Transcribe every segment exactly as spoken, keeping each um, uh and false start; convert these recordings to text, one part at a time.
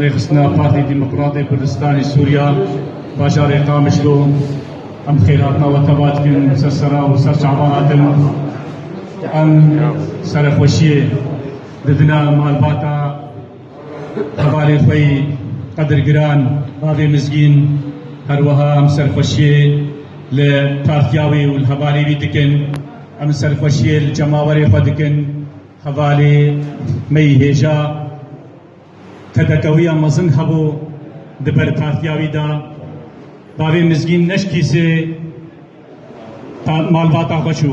Rêxistina Partî Demokratê Kurdistanê Sûriya, bajarê Qamişlo, em xêrhatina we teva dikin, ser sera û ser çavan hatin. Em serexweşiyê didine malbata hevalê xwe yî qedirgiran, bavê Mizgîn, her wiha em serxweşiyê li partiya wî û li hevalê wî dikin. Em serxweşiyê li cemawerê xwe dikin, hevalê me yî hêja tedekewiya mezin hebû di ber partiya wî de. Bavê Mizgîn ne ji kîsê pa-, malbata xwe çû.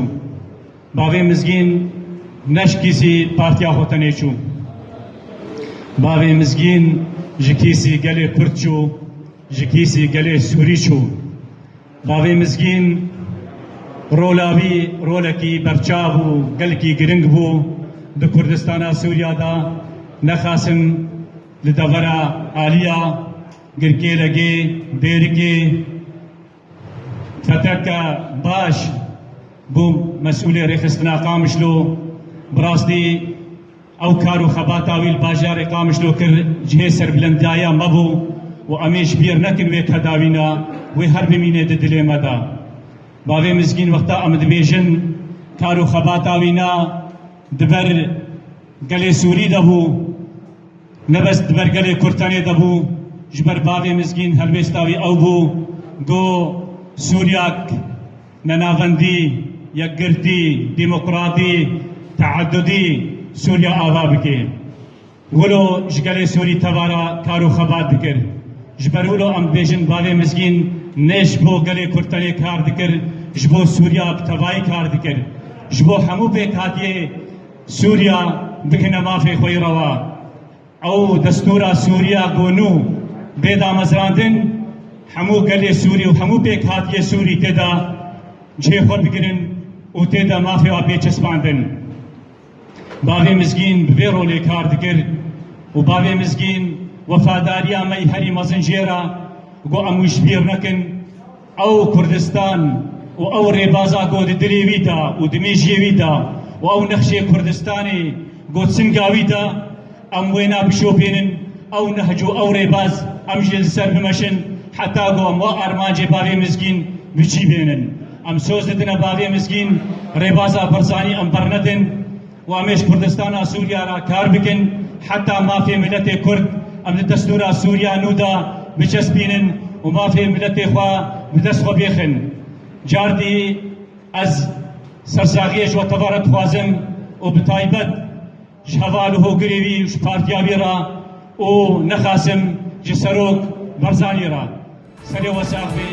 Bavê Mizgîn ne ji kîsî partiya xwe tenê çû. Bavê Mizgîn ji kîsî gelê Kurd çû, ji kîsî gelê Sûrî çû. Bavê Mizgîn rola wî rolekî berçav û gelekî giring bû di Kurdistana Sûriya de, nexasim li devera Aliya, Girkêlegê, Dêrikê, feteke baş bû mesûlê rêxistina Qamişlo. Bi rastî ew kar û xebata wî li bajarê Qamişlo kir, cihê serbilendiyaya me bû û em ê ji bîr nekin wê keda wîna, wê her bimîne di dilê me de. Bavê Mizgîn wexta em dibêjin kar û xebata wîna di ber gelê Sûrî de bû, ne bes di ber gelê Kurd tenê de bû, ji ber bavê Mizgîn helwêsta wî ew bû, got Sûriyak nenavendî, yekgirtî, demokratî, teadudî Sûriya ava bike. Wilo ji gelê Sûrî tevara kar û xebat dikir. Ji ber wilo em dibêjin bavê Mizgîn ne ji bo gelê Kurd tenê kar dikir, ji bo Sûriya bi tevayî kar dikir. Ji bo hemû pêkhatiyê Sûriya bigihine mafê xwe yî rewa. Ew destûra Sûriya ku nû bê damezrandin, hemû gelê Sûrî û hemû pêkhatiyê Sûrî tê de cihê xwe bigirin û tê de mafê wa bê çespandin. Bavê Mizgîn bi vê rolê kar dikir û bavê Mizgîn wefadariya me yî herî mezin jê re, ku em wî ji bîr nekin. Ew Kurdistan û ew rêbaza ku di dilê wî de û di mêjiyê wî de û ew nexşê Kurdistanê ku di singa wî de, em wêna bişopînin, ew nehc û ew rêbaz em jî li ser bimeşin, heta ku em wa armancê bavê Mizgîn bi cî bênin. Em soz didine bavê Mizgîn, rêbaza Barzanî em bernedin. Û em ê ji Kurdistana Sûriya re kar bikin, heta mafê miletê Kurd em di destûra Sûriya nû de biçespînin û mafê miletê xwe bi dest xwe bêxin. Cardî ez sersaxiyê ji we teva re dixwazim û bi taybet ji heval û hogirê wî û ji partiya wî re û nexasim ji Serok Barzanî re. Serê we sax be.